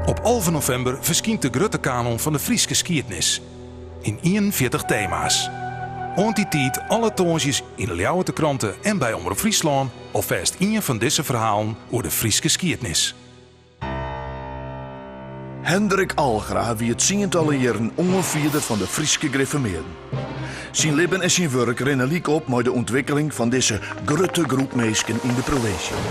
Op 11 novimber ferskynt de grutte kanon fan de Fryske skiednis yn 41 tema's. Oant dy tiid alle tongersdeis yn de Ljouwerter Krante en by Omrop Fryslân alfêst ien fan dizze ferhalen oer de Fryske skiednis. Hendrik Algra wie tsientallen jierren oanfierder fan de Fryske Grifformearden. Syn libben en syn wurk rinne lyk op mei de ûntwikkeling fan dizze grutte groep minsken yn de provinsje.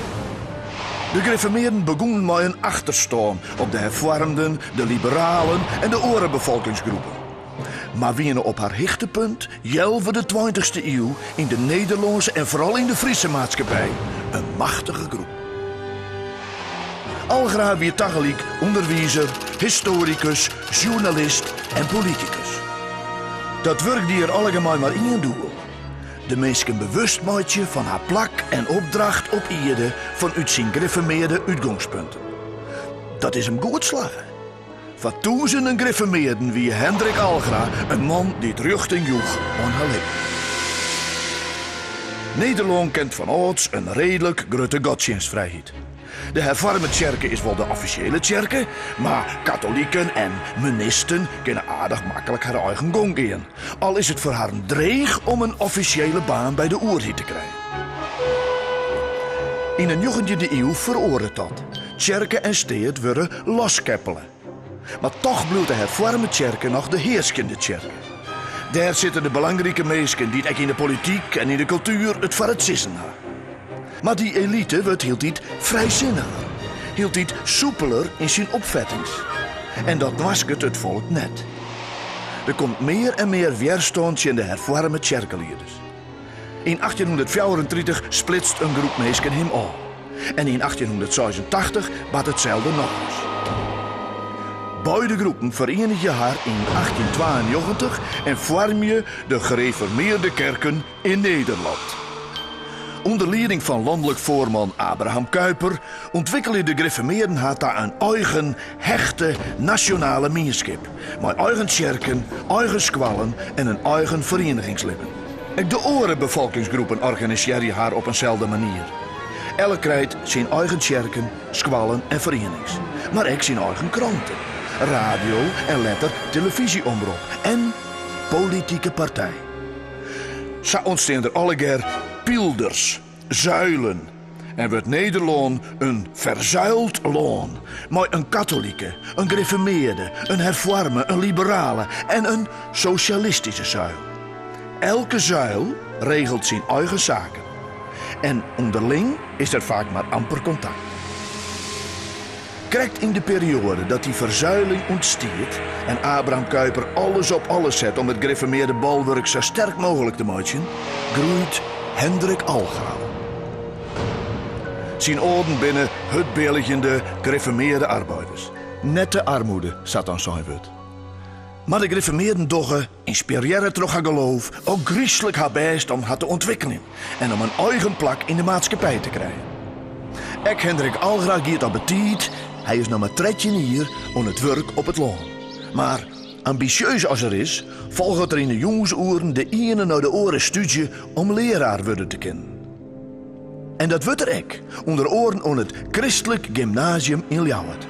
De Grifformearden begûnen mei in achterstân op de herfoarmden, de liberalen en de oare befolkingsgroepen, mar wiene op har hichtepunt healwei de tweintichste iuw yn de Nederlânske en foaral yn de Fryske maatskippij in machtige groep. Algra wie tagelyk ûnderwizer, histoarikus, sjoernalist en politikus. Dat wurk die er allegear mei mar ien doel, de minsken bewust meitsje fan har plak en opdracht op ierde fanút syn grifformearde útgongspunten. Dat is him goed slagge. Foar tûzenen grifformearden wie Hendrik Algra in man dy't rjochting joech oan har libben. Nederlân kent fan âlds in reedlik grutte godstsjinstfrijheid. De Herfoarme Tsjerke is wol de offisjele tsjerke, mar katoliken en menisten kinne aardich maklik har eigen gong gean, al is it foar harren dreech om in offisjele baan by de oerheid te krijen. Yn 'e njoggentjinde iuw feroaret dat. Tsjerke en steat wurde loskeppele. Mar toch bliuwt de Herfoarme Tsjerke noch de hearskjende tsjerke. Dêr sitte de belangrike minsken dy't ek yn de polityk en yn de kultuer it foar it sizzen ha. Mar dy elite wurdt hieltyd frijsinniger, hieltyd soepeler yn syn opfettings. En dat noasket it folk net. Der komt mear en mear wjerstân tsjin de herfoarme tsjerkelieders. Yn 1834 splitst in groep minsken him ôf. En yn 1886 bart itselde nochris. Beide groepen ferienigje har yn 1892 en foarmje de Gereformeerde Kerken in Nederland. Under lieding fan lanlik foarman Abraham Kuyper ûntwikkelje de grifformearden har ta in eigen, hechte nasjonale mienskip, mei eigen tsjerken, eigen skoallen en in eigen ferienigingslibben. Ek de oare befolkingsgroepen organisearje har op in selde manier. Elk krijt syn eigen tsjerken, skoallen en ferienings, mar ek syn eigen kranten, radio en letter telefyzjeomrop en politike partij. Sa ûntstean der allegear pylders, zuilen, en wurdt Nederlân in ferzuild lân mei in katolike, in grifformearde, in herfoarme, in liberale en in sosjalistyske zuil. Elke zuil regelt syn eigen saken en ûnderling is der faak mar amper kontakt. Krekt yn de perioade dat dy ferzuiling ûntstiet en Abraham Kuyper alles op alles set om it grifformearde bolwurk sa sterk mooglik te meitsjen, groeit Hendrik Algra op. Syn âlden binne hurdbilgjende grifformearde arbeiders. Net de armoede, sa't dan sein wurdt. Mar de grifformearden dogge, ynspirearre troch har geloof, ôfgryslik har bêst om har te ûntwikkeljen en om in eigen plak yn de maatskippij te krijen. Ek Hendrik Algra giet al betiid, hy is noch mar 13 jier, oan it wurk op it lân. Mar ambisjeus as er is, folget er yn de jûnsoeren de iene nei de oare stúdzje om learaar wurde te kinnen. En dat wurdt er ek, ûnder oaren oan it Kristlik Gymnasium yn Ljouwert.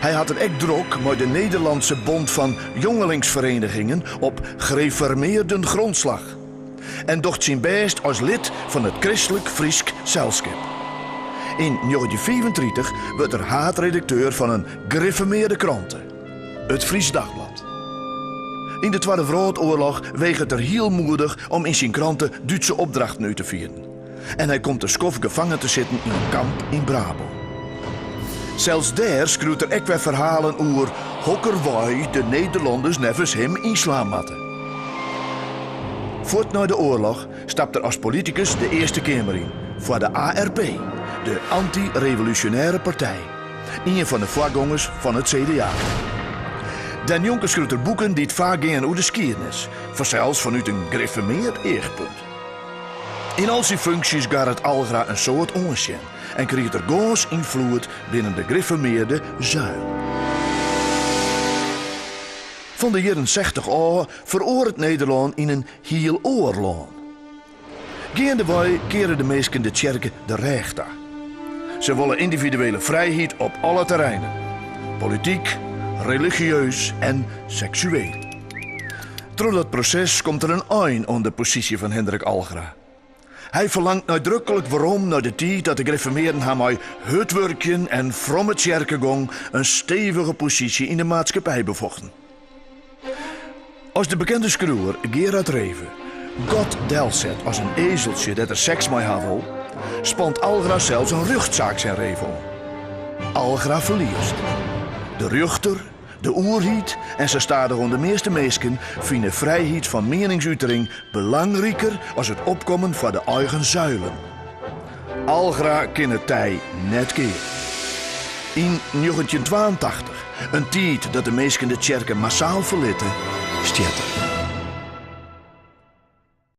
Hy hat it ek drok mei de Nederlandse Bond van Jongelingsverenigingen op Gereformeerden Grondslag en docht syn bêst as lid fan it Kristlik Frysk Selskip. Yn 1935 wurdt er haadredakteur fan in grifformearde krante, it Friesch Dagblad. Yn de Twadde Wrâldoarloch wegeret er hiel moedich om yn syn krante Dútse opdrachten út te fieren. En hy komt in skoft gefangen te sitten yn in kamp yn Brabân. Sels dêr skriuwt er ek wer ferhalen oer hokker wei de Nederlanners neffens him ynslaan moatte. Fuort nei de oarloch stapt er as politikus de Earste Keamer yn foar de ARP, de Anty-Revolúsjonêre Partij, ien fan de foargongers fan it CDA. Dêrnjonken skriuwt er boeken dy't faak gean oer de skiednis, fansels fanút in grifformeard eachpunt. Yn al syn funksjes garret Algra in soad oansjen en kriget er gâns ynfloed binnen de grifformearde zuil. Fan de jierren sechtich ôf feroaret Nederlân yn in hiel oar lân. Geandewei keare de minsken de tsjerke de rêch ta. Se wolle yndividuele frijheid op alle terreinen. Polityk, religieus en seksueel. Troch dat proses komt der in ein oan de posysje fan Hendrik Algra. Hy ferlangt neidruklik werom nei de tiid dat de grifformearden har mei hurd wurkjen en fromme tsjerkegong in stevige posysje yn de maatskippij befochten. As de bekende skriuwer Gerard Reve God delset as in ezeltsje dêr't er seks mei ha wol, spant Algra sels in rjochtsaak tsjin Reve oan. Algra ferliest. De rjochter, de oerheid en sa stadichoan de measte minsken fine frijheid fan mieningsutering belangriker as it opkommen foar de eigen zuilen. Algra kin it tij net keare. Yn 1982, in tiid dat de minsken de tsjerke massaal ferlitte, stjert er.